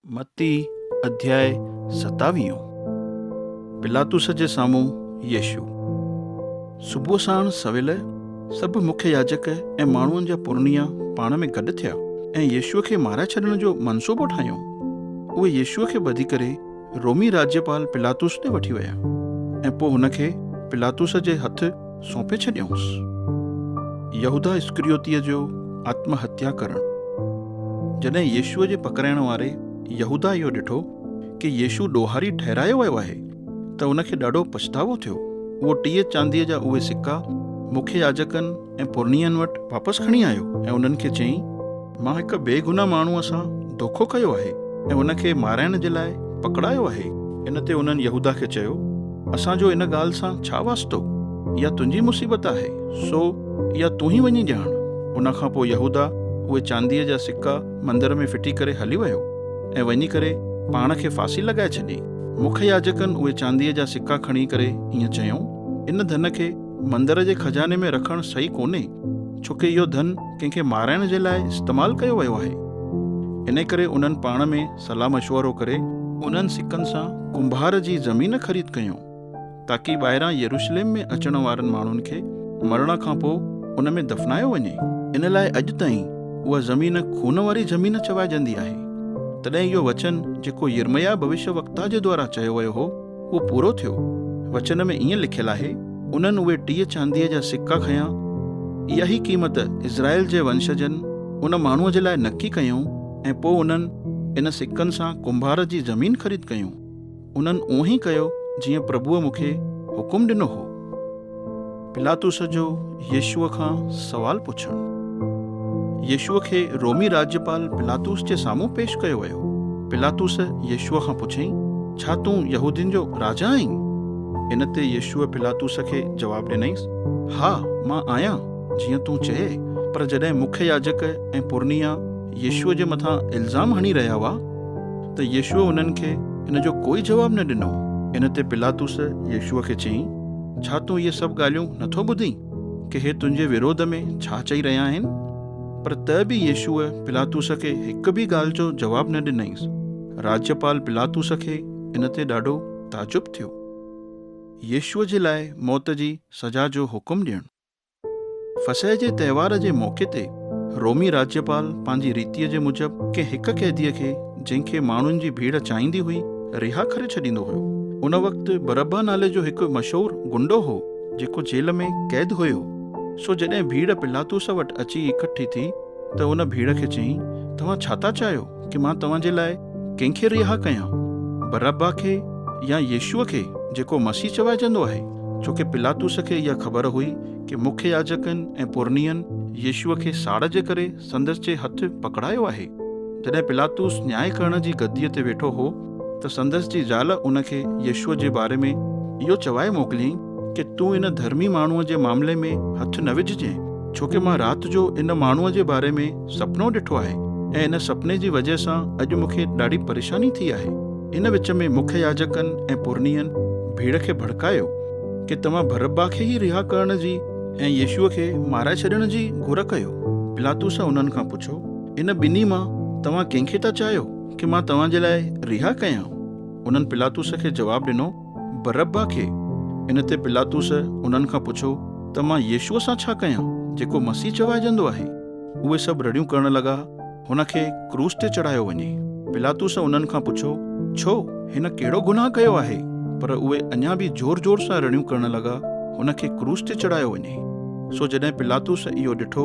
متي اڌياء ستاويهون، پلاطس جي سامهون يسوع. صبح ساڻ سويل سڀ مکيه ياجڪ ۽ ماڻهن جا پرنيا پاڻ ۾ گڏ ٿيا ۽ يسوع کي مارائي ڇڏڻ جو منصوبو ٺاهيائون. اهي يسوع کي ٻڌي ڪري رومي راجيپال پلاطس ڏي وٺي ويا ۽ پوء هن کي پلاطس جي هٿ سونپي ڇڏيائونس. يهوداه اسڪريوتيء جو آتم هتيا ڪرڻ. جڏهن يسوع جي پڪڙائڻ واري يهوداه اهو ڏٺو ڪي يسوع ڏوهاري ٺهرايو ويو آهي ته ان کي ڏاڍو پڇتاوو ٿيو. اهو 30 چانديء جا اهي سڪا مکيه ياجڪن ۽ پرنين وٽ واپس کڻي آيو ۽ انهن کي چيائين، مان هڪ بيگناهه ماڻهوء سان دوکو ڪيو آهي ۽ هن کي مارائڻ جي لاء پڪڙايو آهي. ان تي انهن يهوداه کي چيو، اسان جو ان ڳالهه سان ڇا واسطو؟ اها تنهنجي مصيبت آهي، سو اها تون ئي وڃي ڄاڻ. ان کان پوء يهوداه اهي چانديء جا سڪا مندر ۾ ڦٽي ڪري هلي ويو ۽ وڃي ڪري پاڻ کي ڦاسي لڳائي ڇڏيائين. مکيه ياجڪن اهي چانديء جا سڪا کڻي ڪري ائين چيائون، ان ڌن کي مندر جي خزاني ۾ رکڻ صحيح ڪونهي، ڇو ڪي اهو ڌن ڪنهن کي مارائڻ جي لاء استعمال ڪيو ويو آهي. انهي ڪري انهن پاڻ ۾ صلاح مشورو ڪري انهن سڪن سان ڪنڀار جي زمين خريد ڪيون، تاڪي ٻاهران يروشلم ۾ اچڻ وارن ماڻهن کي مرڻ کان پوء ان ۾ دفنايو وڃي. ان لاء اڄ تائين اها زمين خون واري زمين چوائجندي آهي. تڏهن اهو وچن جيڪو يرمياه ڀوشيه وڪتا جي دوارا چيو ويو هو، اهو پورو ٿيو. وچن ۾ ائين لکيل آهي، انهن اهي 30 چانديء جا سڪا کنيا. اها ئي قيمت اسرائيل جي ونشجن ان ماڻهوء جي لاء نڪي ڪيائون ۽ پوء انهن ان سڪن سان ڪنڀار جي زمين خريد ڪيون. انهن اونهي ڪيو جيئن پرڀوء مون کي حڪم ڏنو هو. پلاطس جو يسوع کان سوال پڇڻ. يسوع کي رومي راجيپال پلاطس جي سامهون پيش ڪيو ويو. پلاطس يسوع کان پڇيائين، ڇا تون يهودين جو راجا آهين؟ ان تي يسوع پلاطس کي جواب ڏنائينس، ها، مان آهيان، جيئن تون چئي. پر جڏهن مکيه ياجڪ ۽ پرنيا يسوع جي مٿان الزام هڻي رهيا هئا ته يسوع انهن کي ان جو ڪوئي جواب نه ڏنو. ان تي پلاطس يسوع کي چيائين، ڇا تون اهي سڀ ڳالهيون نه ٿو ٻڌين ڪي هي تنهنجي وروڌ ۾ ڇا چئي رهيا آهن؟ پر ته به يسوع پلاطس کي هڪ به ڳالهه جو جواب نه ڏنائينس. راجيپال پلاطس کي ان تي ڏاڍو تعجب ٿيو. يسوع جي لاء موت جي سزا جو حڪم ڏيڻ. فصح جي تهوار جي موقعي تي رومي راجيپال پنهنجي ريتيء جي موجب ڪنهن هڪ قيديء کي، جنهن کي ماڻهن جي ڀيڙ چاهيندي هئي، رها ڪري ڇڏيندو هيو. ان وقت بربا نالي جو هڪ مشهور غنڊو هو، جيڪو جيل ۾ قيد هيو. سو جڏهن ڀيڙ پلاطوس وٽ اچي اڪٺي ٿي ته ان ڀيڙ کي چيائين، توهان ڇا ٿا چاهيو ڪي مان توهان جي لاء ڪنهن کي رها ڪيان، بربا کي يا يسوع کي، جيڪو مسيح چوائجندو آهي؟ ڇو ڪي پلاطوس کي اها خبر هئي ڪي مکيه ياجڪن ۽ پرنين يسوع کي ساڙ جي ڪري سندس جي هٿ پڪڙايو آهي. جڏهن پلاطوس نياء ڪرڻ جي گديء تي ويٺو هو ته سندس جي زال ان کي يسوع جي باري ۾ اهو چوائي موڪليائين ڪي تون ان ڌرمي ماڻهوء جي معاملي ۾ هٿ نه وجهجين، ڇو ڪي مان رات جو ان ماڻهوء جي باري ۾ سپنو ڏٺو آهي ۽ ان سپني جي وجهه سان اڄ مون کي ڏاڍي پريشاني ٿي آهي. ان وچ ۾ مکيه ياجڪن ۽ پرنين ڀيڙ کي ڀڙڪايو ڪي توهان بربا کي ئي رها ڪرڻ جي ۽ يسوع کي مارائي ڇڏڻ جي گهر ڪيو. پلاطوس انهن کان پڇيو، ان ٻنهي مان توهان ڪنهن کي ٿا چاهيو ڪي مان توهان جي لاء رها ڪيان؟ انهن پلاطوس کي جواب ڏنو، بربا کي. ان تي پلاطوس انهن کان پڇيو ته مان يسوع سان ڇا ڪيان، جيڪو مسيح چوائجندو آهي؟ اهي سڀ رڙيون ڪرڻ لڳا، هن کي ڪروس تي چڙهايو وڃي. پلاطوس انهن کان پڇيو، ڇو، هن ڪهڙو گناهه ڪيو آهي؟ پر اهي اڃا به زور زور سان رڙيون ڪرڻ لڳا، هن کي ڪروس تي چڙهايو وڃي. سو جڏهن پلاطوس اهو ڏٺو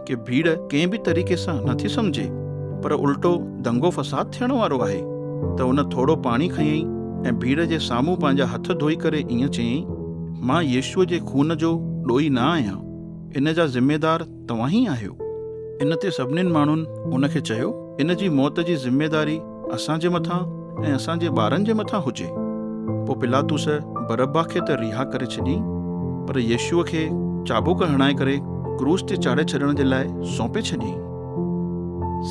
ڪي ڀيڙ ڪنهن به طريقي سان نه ٿي سمجهي، پر الٽو دنگو فساد ٿيڻ وارو آهي، ته هن ٿورو پاڻي کنيائين ۽ ڀيڙ جي سامهون پنهنجا هٿ ڌوئي ڪري ائين چيائين، مان يسوع جي خون جو ڏوهي نه آهيان، ان جا ذميدار توهان ئي آهيو. ان تي سڀنين ماڻهن هن کي چيو، ان جي موت جي ذميداري اسان جي مٿان ۽ اسان جي ٻارن جي مٿان هجي. پوء پلاطوس بربا کي ته رها ڪري ڇڏيائين، پر يسوع کي چابڪ هڻائي ڪري ڪروس تي چاڙهي ڇڏڻ جي لاء سونپي ڇڏيائين.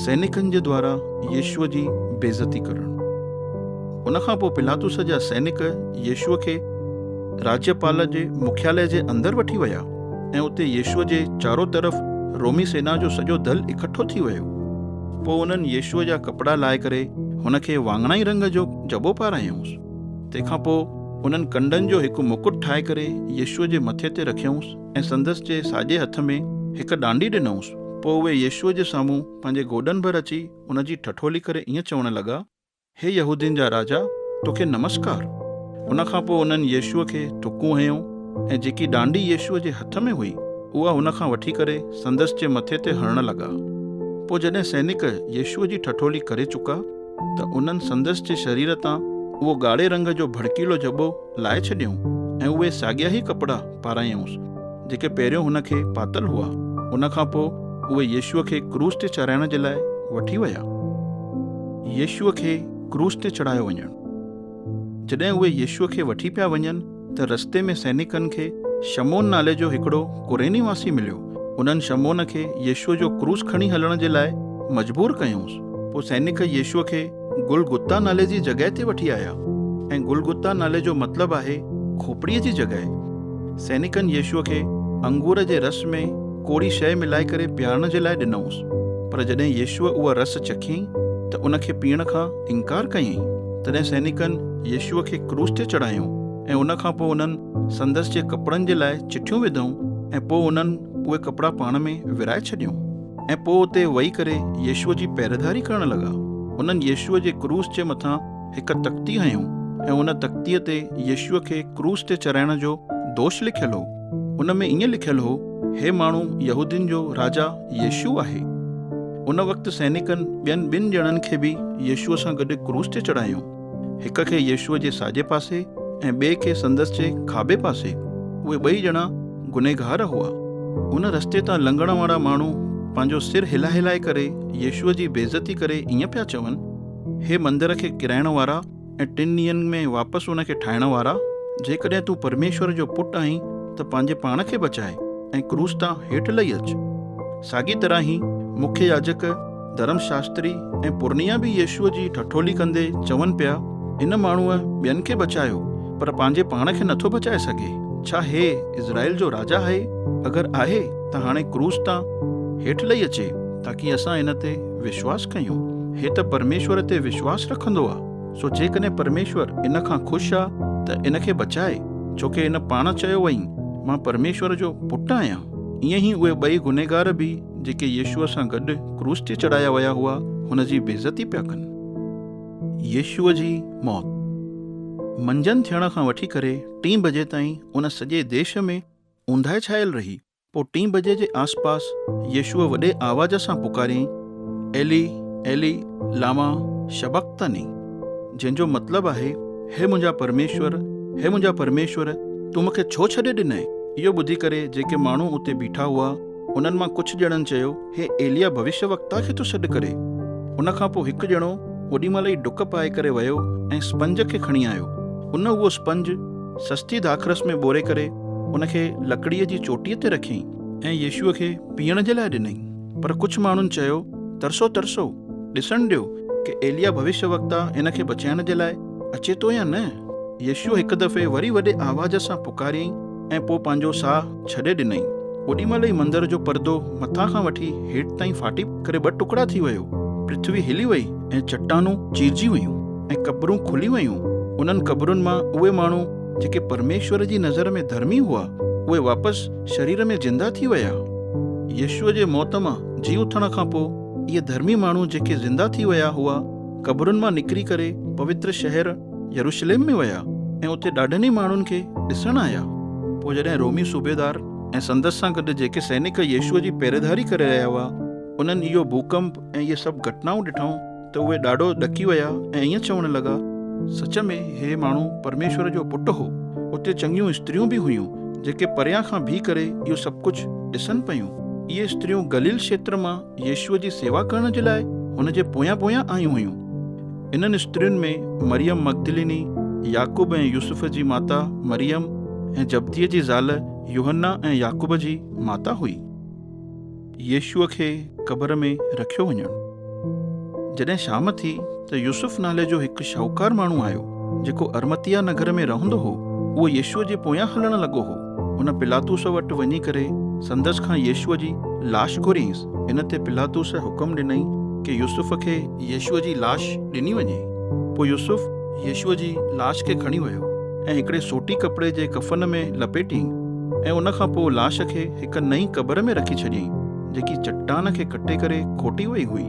سينڪن جي دوارا يسوع جي بيعزتي ڪرڻ. ان کان پوء پلاطوس جا سينڪ يسوع کي راجيپال جي مکياليه جي اندر وٺي ويا. ۽ اتي يسوع جي چارو طرف رومي سينا جو سڄو دل اڪٺو ٿي ويو. پوء انهن يسوع جا ڪپڙا لاهي ڪري هن کي واڱڻائي رنگ جو جبو پارايائونس. تنهن کان پوء انهن ڪنڊن جو هڪ مڪٽ ٺاهي ڪري يسوع جي مٿي تي رکيائونس ۽ سندس جي ساڄي هٿ ۾ هڪ ڏانڊي ڏنائونس. پوء اهي يسوع جي سامهون پنهنجي گوڏن ڀر اچي ان جي ٺٺولي ڪري ائين چوڻ لڳا، هي يهودين جا راجا، توکي نمسڪار! ان کان پوء انهن يسوع کي ٿڪون هنيو ۽ جيڪي ڏانڊي يسوع جي هٿ ۾ هئي، اها هن کان وٺي ڪري سندس جي مٿي تي هڻڻ لڳا. پوء جڏهن سينڪ يسوع جي ٺٺولي ڪري چڪا، ته انهن سندس جي شرير تان اهو ڳاڙهي رنگ جو ڀڙڪيلو جبو لاهي ڇڏيائون ۽ اهي ساڳيا ئي ڪپڙا پارايائونس، جيڪي پهريون هن کي پاتل هئا. ان کان پوء اهي يسوع کي ڪروس تي چاڙهائڻ جي لاء وٺي ويا. يسوع کي ڪروس تي چڙهايو وڃڻ. جڏهن اهي يسوع کي وٺي پيا وڃن ته رستي ۾ سينڪن کي شمعون نالي جو هڪڙو ڪريني واسي مليو. انهن شمعون کي يسوع جو ڪروس کڻي هلڻ جي لاء مجبور ڪيائونس. پوء سينڪ يسوع کي گلگتا نالي جي جڳهه تي وٺي آيا ۽ گلگتا نالي جو مطلب آهي کوپڙيء جي جڳهه. سينڪن يسوع کي انگور جي رس ۾ ڪوڙي شيء ملائي ڪري پيارڻ جي لاء ڏنائونس، پر جڏهن يسوع اها رس چکيائين ته ان کي پيئڻ کان انڪار ڪيائين. تڏهن سينڪن يسوع کي ڪروس تي چڙهايائون ۽ ان کان پوء انهن سندس جي ڪپڙن جي لاء چٺيون وڌائون ۽ پوء انهن اهي ڪپڙا پاڻ ۾ ورهائي ڇڏيائون. ۽ پوء اتي ويهي ڪري يسوع جي پهريداري ڪرڻ لڳا. انهن يسوع جي ڪروس جي مٿان هڪ تختي هنيو ۽ ان تختيء تي يسوع کي ڪروس تي چڙهائڻ جو دوش لکيل هو. ان ۾ ائين لکيل هو، هي ماڻهو يهودين جو راجا يسوع آهي. ان وقت سينڪن ٻين ٻن ڄڻن کي به يسوع سان گڏ ڪروس تي چڙهايو. هڪ کي يسوع جي ساڄي پاسي ۽ ٻئي کي سندس جي کاٻي پاسي. اهي ٻئي ڄڻا گنهگار هئا. ان رستي تان لنگهڻ وارا ماڻهو پنهنجو سر هلائي هلائي ڪري يسوع جي بيعزتي ڪري ائين پيا چون، هي مندر کي ڪيرائڻ وارا ۽ ٽن ڏينهن ۾ واپس ان کي ٺاهڻ وارا، جيڪڏهن تون پرميشور جو پٽ آهين ته پنهنجي پاڻ کي بچاء ۽ ڪروس تان هيٺ لهي اچ. ساڳي طرح ئي مکيه ياجڪ، ڌرم شاستري ۽ پرنيا به يسوع جي ٺٺولي ڪندي چون پيا، هن ماڻهوء ٻين کي بچايو، پر پنهنجي پاڻ کي نٿو بچائي سگهي. ڇا هي اسرائيل جو راجا آهي؟ اگر آهي ته هاڻي ڪروس تان هيٺ لهي اچي، تاڪي اسان هن تي وشواس ڪيون. هي ته پرميشور تي وشواس رکندو آ، سو جيڪڏهن پرميشور ان کان خوش آ ته ان کي بچائي، ڇوڪه ان پاڻ چيو هئائين، مان پرميشور جو پٽ آهيان. ائين ئي اهي ٻئي گنهگار به جيڪي يسوع سان گڏ ڪروس تي چڙهايا ويا هئا، هن جي بيعزتي پيا ڪن. يسوع جي موت. منجهند ٿيڻ کان وٺي ڪري ٽين بجي تائين ان سڄي ديش ۾ اونداهي ڇانيل رهي. پوء ٽين بجي جي آس پاس يسوع وڏي آواز سان پڪاريائين، ايلي، ايلي، لاما شبقتني؟ جنهن جو مطلب آهي، هي منهنجا پرميشور، هي منهنجا پرميشور، تون مون کي ڇو ڇڏي ڏنئي؟ اهو ٻڌي ڪري جيڪي ماڻهو اتي بيٺا هئا، انهن مان ڪجهه ڄڻن چيو، هي ايليا ڀوشيه وڪتا کي ٿو سڏ ڪري. ان کان پوء هڪ ڄڻو اوڏي مهل ئي ڊڪ پائي ڪري ويو ۽ اسپنج کي کڻي آيو. ان اهو اسپنج سستي داخرس ۾ ٻوري ڪري ان کي لڪڙيء جي چوٽيء تي رکيائين ۽ يسوع کي پيئڻ جي لاء ڏنائين. پر ڪجهه ماڻهن چيو، ترسو، ترسو، ڏسڻ ڏيو ڪه ايليا ڀوشيه وڪتا هن کي بچائڻ جي لاء اچي ٿو يا نه. يسوع هڪ دفعي وري وڏي آواز سان پڪاريائين ۽ پوء پنهنجو ساهه ڇڏي ڏنائين. اوڏي مهل ئي مندر جو پردو مٿان کان وٺي هيٺ تائين ڦاٽي ڪري ٻه ٽڪڙا ٿي ويو. پرٿوي هلي وئي ۽ چٽانون چيرجي ويون ۽ قبرون کلي ويون. انهن قبرن مان اهي ماڻهو جيڪي پرميشور جي نظر ۾ ڌرمي هئا، اهي واپس شرير ۾ زنده ٿي ويا. يسوع جي موت مان جي اٿڻ کان پوء اهي ڌرمي ماڻهو جيڪي زنده ٿي ويا هئا، قبرن مان نڪري ڪري پوتر شهر يروشليم ۾ ويا ۽ اتي ڏاڍن ئي ماڻهن کي ڏسڻ آيا. پوء جڏهن رومي صوبيدار ۽ سندس سان گڏ جيڪي سئنڪ يسوع جي پهريداري ڪري رهيا هئا، انهن اهو ڀوڪنپ ۽ اهي سڀ گهٽنائون ڏٺائون ته اهي ڏاڍو ڏڪي ويا ۽ ائين چوڻ لڳا، سچ ۾ هي ماڻهو پرميشور جو پٽ هو. اتي چڱيون استريون به هيون، جيڪي پريان کان بيهي ڪري اهو سڀ ڪجهه ڏسن پيون. اهي استريون گليل کيتر مان يسوع جي سيوا ڪرڻ جي لاء هن جي پويان پويان آيون هيون. انهن استرين ۾ مريم مگدليني، يعقوب ۽ يوسف جي ماتا مريم ۽ زبديء جي زال يوحنا ۽ يعقوب جي ماتا هئي. يسوع کي قبر ۾ رکيو وڃڻ. جڏهن شام ٿي ته يوسف نالي جو هڪ شاهوڪار ماڻهو آيو، جيڪو ارمتيا نگر ۾ رهندو هو. اهو يسوع جي پويان هلڻ لڳو هو. هن پلاطوس وٽ وڃي ڪري سندس کان يسوع جي لاش گهريائينس. ان تي پلاطوس حڪم ڏنائين ڪي يوسف کي يسوع جي لاش ڏني وڃي. پوء يوسف يسوع جي لاش کي کڻي ويو ۽ هڪڙي سوٽي ڪپڙي جي ڪفن ۾ لپيٽيائين ۽ ان کان پوء لاش کي هڪ نئين قبر ۾ رکي ڇڏيائين، جيڪي چٽان کي ڪٽي ڪري کوٽي وئي هئي.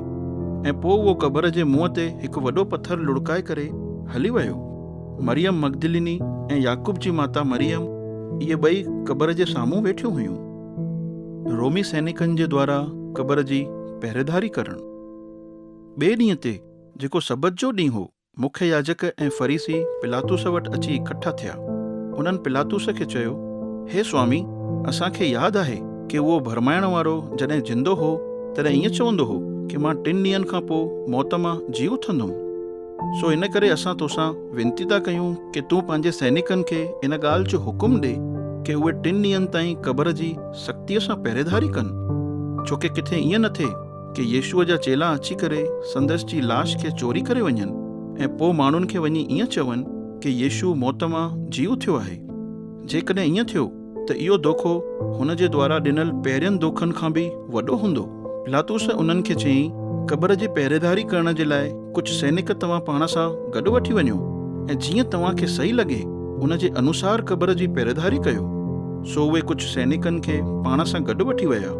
۽ پوء اهو قبر جي منهن تي هڪ وڏو پٿر لڙڪائي ڪري هلي ويو. مريم مگدليني ۽ يعقوب جي ماتا مريم اهي ٻئي قبر جي سامهون ويٺيون هيون. رومي سئنڪن جي دوارا قبر جي پهريداري ڪرڻ. ٻئي ڏينهن تي، جيڪو سبت جو ڏينهن هو، مکيه ياجڪ ۽ فريسي پلاطس وٽ اچي اڪٺا ٿيا. انهن پلاطس کي چيو، هي سوامي، اسان کي ياد آهي ڪي اهو ڀرمائڻ وارو جڏهن زندو هو، تڏهن ائين چوندو هو ڪي مان ٽن ڏينهن کان پوء موت مان جي اٿندم. سو ان ڪري اسان توسان وينتي ٿا ڪيون ڪي تون پنهنجي سئنڪن کي ان ڳالهه جو حڪم ڏي ڪي اهي ٽن ڏينهن تائين قبر جي سختيء سان پهريداري ڪن، ڇو ڪي ڪٿي ائين نه ٿئي ڪي يسوع جا چيلا اچي ڪري سندس جي لاش کي چوري ڪري وڃن ۽ پوء ماڻهن کي وڃي ائين چون ڪي يسوع موت مان جي اٿيو آهي. جيڪڏهن ائين ٿيو ته اهو دوکو هن جي دوارا ڏنل پهرين دوکن کان به وڏو هوندو. پلاطوس انهن کي چيائين، قبر جي پهريداري ڪرڻ جي لاء ڪجهه سئنڪ توهان پاڻ سان گڏ وٺي وڃو ۽ جيئن توهان کي صحيح لڳي ان جي انوسار قبر جي پهريداري ڪيو. سو اهي ڪجهه سئنڪن کي پاڻ سان گڏ وٺي ويا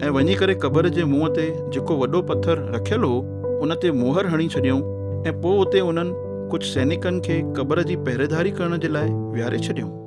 ۽ وڃي ڪري قبر جي منهن تي جيڪو وڏو پٿر رکيل هو ان تي مهر هڻي ڇڏيائون ۽ پوء اتي انهن ڪجهه سئنڪن کي قبر جي پهريداري ڪرڻ جي لاء ويهاري ڇڏيائون.